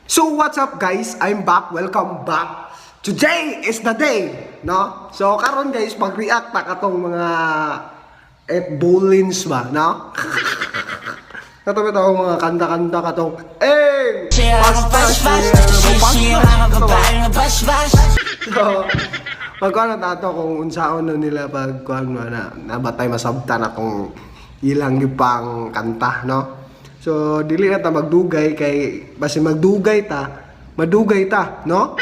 So what's up, guys? I'm back. Welcome back. Today is the day, no? So karon, guys, mag-react ta katong mga bolins ba, no? Kato ba mga kanta-kanta katong eh Paspas, paspas. mga babae nga paspas. So, magkuhan na tato kung unsaon na nila pag kuhan mo na nabatay masabtan atong ilang gipang kanta, no? So, dili na ta magdugay kay basi magdugay ta, madugay ta, no?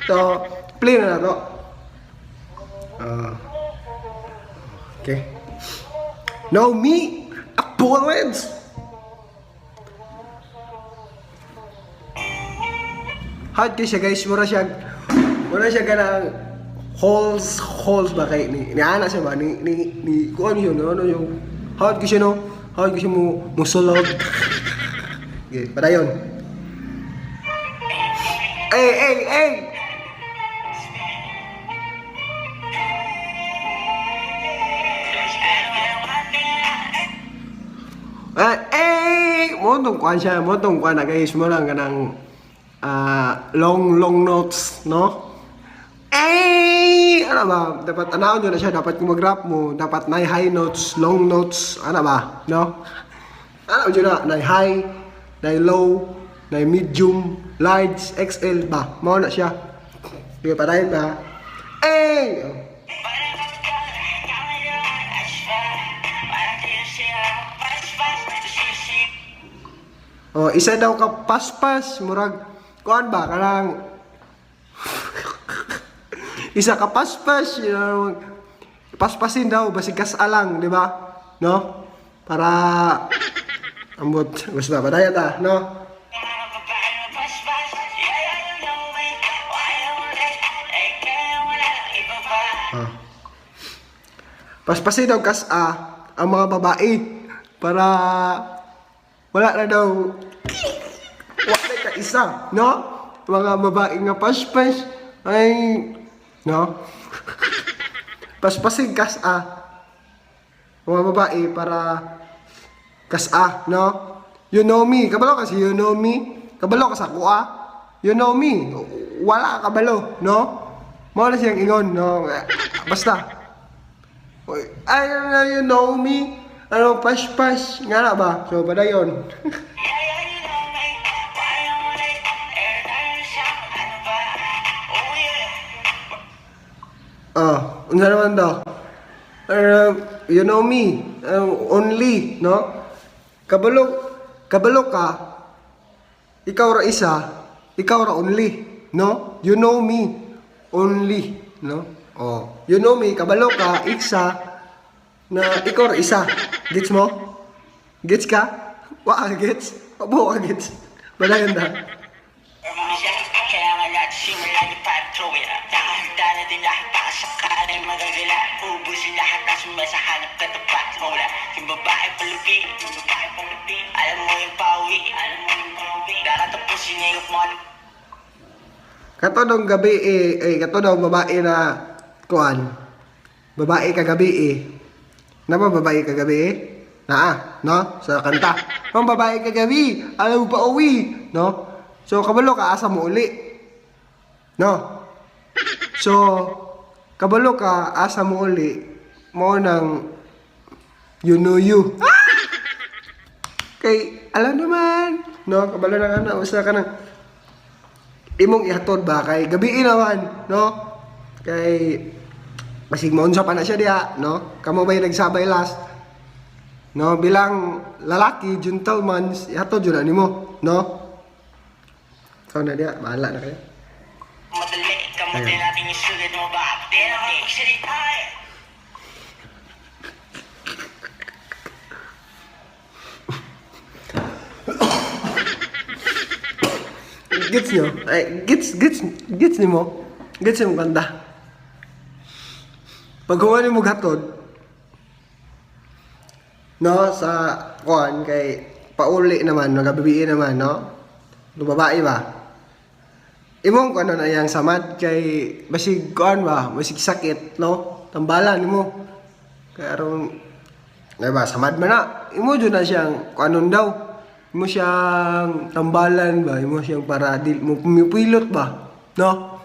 So, play na na to. Ah. Okay. Now me, Apollons. Hard kay siya, guys, mura siya ganang halls halls ba kay ni ana siya ba ni kuan yun, no? Ano yung hard kay siya, no? Hard kay siya mo musulog. Okay, padayon. Ay ay ay. Eh, eh, mo tong kuan siya, mo tong kuan na, guys, mo lang kanang long long notes, no? Eh, ano ba? Dapat anaon nyo na siya, dapat kung mag-rap mo, dapat na high notes, long notes, ano ba, no? Ano nyo na, na high, na low, na medium, large, XL ba? Mao na siya. Sige, padayon ba? Eh! Oh, isa daw ka paspas, murag kuan ba kanang isa ka paspas, paspasin daw basig kasalang, di ba? No? Para ambot basta padaya ta, no? Ah. Paspasin daw kas a ang mga babae para wala na daw wala ka isa, no? Mga babae nga paspas ay, no? Paspasin kas a mga babae para kas a, no? You know me, kabalo kasi you know me, kabalo ka sa kuha. You know me, wala ka kabalo, no? Mao na siyang ingon, no? Basta. I don't know, you know me. Ano, paspas, nga na ba? So, padayon. Ah, unsa naman daw? You know me, only, no? Kabalo, kabalo ka, ikaw ra isa, ikaw ra only, no? You know me, only, no? Oh, you know me, kabalo ka, isa, na ikaw ra isa. Gets mo? Gets ka? Wa ka gets? Abo ka gets? Balayan na. Kaya nga lahat simula ni Patroy. Nakahanda na din lahat baka sakaling magagala. Ubusin lahat na sumesa hanap katapat. Mawala yung babae palupi. Yung babae palupi. Alam mo yung pauwi. Alam mo yung pauwi. Kakatapusin niya yung mga Kato daw gabi eh, eh kato daw babae na kuan. Babae kagabi eh. Na ba babae kagabi eh? Naa, no? Sa kanta. Ang babae kagabi, alam mo pa uwi, no? So kabalo ka asa mo uli. No? So kabalo ka asa mo uli mo nang you know you. Kay alam naman, no? Kabalo na ka na, usa ka nang imong ihatod ba kay gabi naman, no? Kay basig maunsa pa na siya diha, no? Kamo ba yung nagsabay last? No, bilang lalaki, gentleman, ihatod jud na nimo, no? Ikaw na diha, bahala na kayo. Madali. Kamutin natin yung sugat mo ba? Di na makapagsalita eh. Gets nyo? Ay, gets, gets, gets nimo? Gets nimo kanta? Pag huwag mo gatod, no, sa kuan kay pauli naman, nagabibiin naman, no? No, babae ba? Imong kuan na iyang samad kay basig kuan ba, basig sakit, no? Tambalan nimo. Kay aron, di ba, samad man na. Imo jud na siyang kuanon daw. Imo siyang tambalan ba, imo siyang para di mo pumipilot ba, no?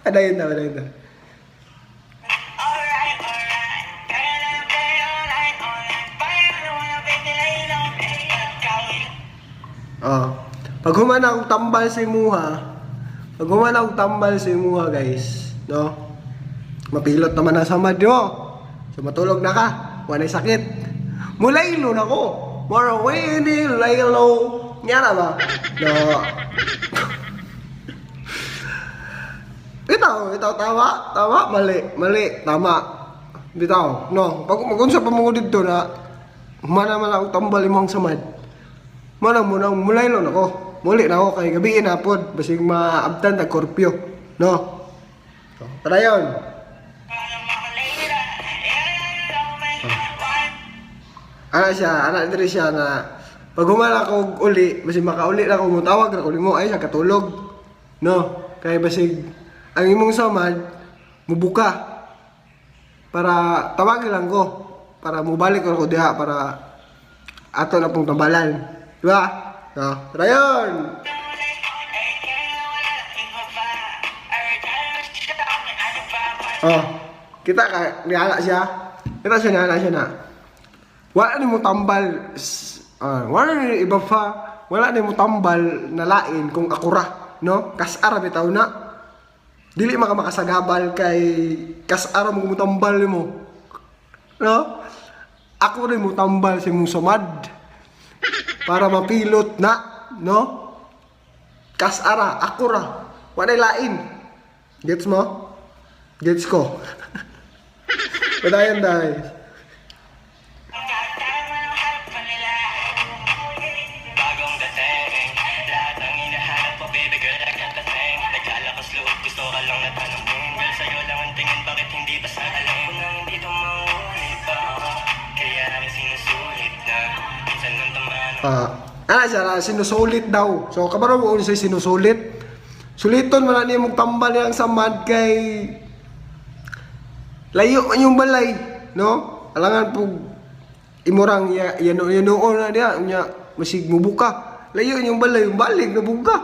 Padayon na, padayon na. Alright, alright. Kaya na yung play all night, all night. Parang ano na baby, lay low. Pagkawin. Oh. Pag human akong tambal sa imuha, pag human akong tambal sa imuha, guys, no? Mapilot naman ang samad mo. So matulog na ka, walay sakit. Mulaylo na ko. More away ni laylo. Nga na ba? No. Bitaw, bitaw, tama, tama, mali, mali, tama. Bitaw, no. Pag magunsa pa mo dito na, humana man akong tambal imong samad. Manang mo nang mulay lang ako. Muli na ako kay gabi na pod basig maabtan ta korpyo, no. So, tara yon. Ana siya, ana diri siya na pag humana ako og uli, basig makauli na ako, mutawag na ko nimo ay siya katulog. No, kay basig ang imong samad mubuka para tawagin lang ko para mubalik ko diha para ato na pong tambalan. Di ba? No, tara yon. Oh, kita ka niala siya. Kita siya niala siya na. Wala ni mo tambal wala ni iba pa, wala ni mo tambal na lain kung akura, no? Kasara bitaw na. Dili maka makasagabal kay kasara mo tambal nimo. No? Ako rin mo tambal si mong samad para mapilot na, no? Kasara, akura. Wala lain. Gets mo? Gets ko. Padayon, guys. Bagong dating, lahat ang hinahanap mo, baby girl, I got the thing. Naglalakas loob, gusto ka lang natanungin. Girl, sa'yo lang ang tingin, bakit hindi ba sa alam ko nang hindi to maulit pa? Kaya namin sinusulit na, minsan lang tama ng Ah, ana siya, na, sinusulit daw. So, kabaro mo ulit siya sinusulit. Suliton man na niya mong tambal niyang samad kay layo man yung balay, no? Alangan po imurang ya yano yano na diya nya masig mubuka. Layo yung balay, yung balik na buka,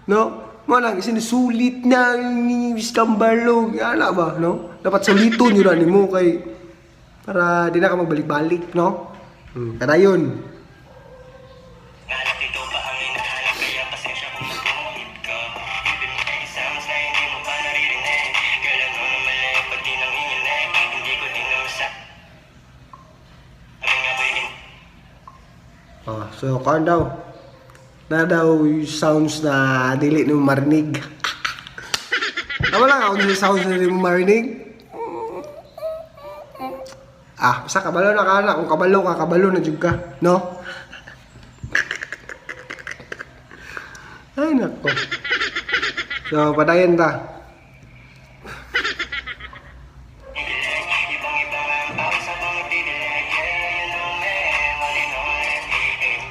no? Mo nang sinusulit na ni Skambalog, ana ba, no? Dapat suliton yun na nimo kay para di na ka magbalik-balik, no? Kada yun. Ngalap ito ba ang hinahanap? Kaya pasensya kung magkumit ka. Baby, may sounds na hindi mo pa naririnig. Girl, ano na mali pag di nanginginig? Hindi ko din naman sa... Sabi nga ba'y Oh, so kuan daw. Na daw yung sounds na dili nimo marinig. Tama lang ako sa sounds na dili mo marinig. Ah, basta kabalo na ka na. Kung kabalo ka, kabalo na jud ka, no? Ay nako. So, padayon ta. Ibang-iba nga ang pawis habang nagdidilig. Yeah, you know me, one and only.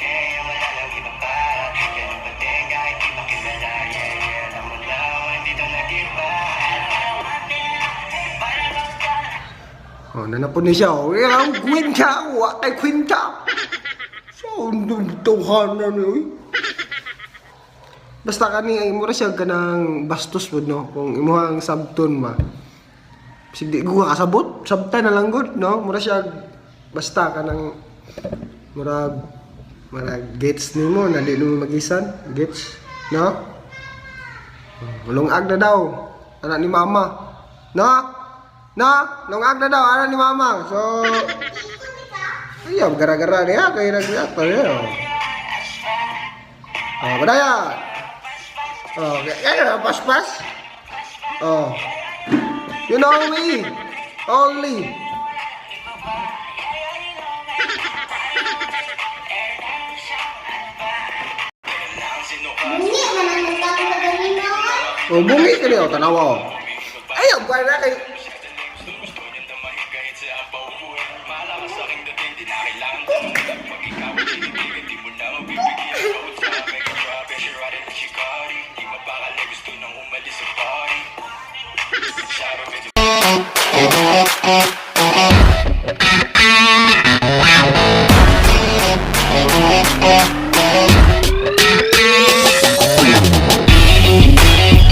Eh, wala nang iba pa. Ganun pa din kahit di pa kilala. Yeah, alam mo na, hindi to nag-iba. Oh, nanapon ni siya. Oh, eh, ang kwenta, wa kay kwenta. So, tuhanan oy. Basta kani ay mura siya kanang bastos pud no kung imuhang sabton ma. Bisig di ko kasabot, sabta na lang gud no. Mura siya basta kanang murag murag gets nimo na di nimo magisan, gets no? Lungag na daw anak ni mama. No? No, lungag na daw anak ni mama. So ayaw gara-gara niya kay nagyato niya. Oh, badaya. Oh, kaya paspas. Oh. You know me. Only. Bungi man ang nagkaroon na ganina. Oh, bungi ka niyo tanawa. Oh. Ayaw pa na kay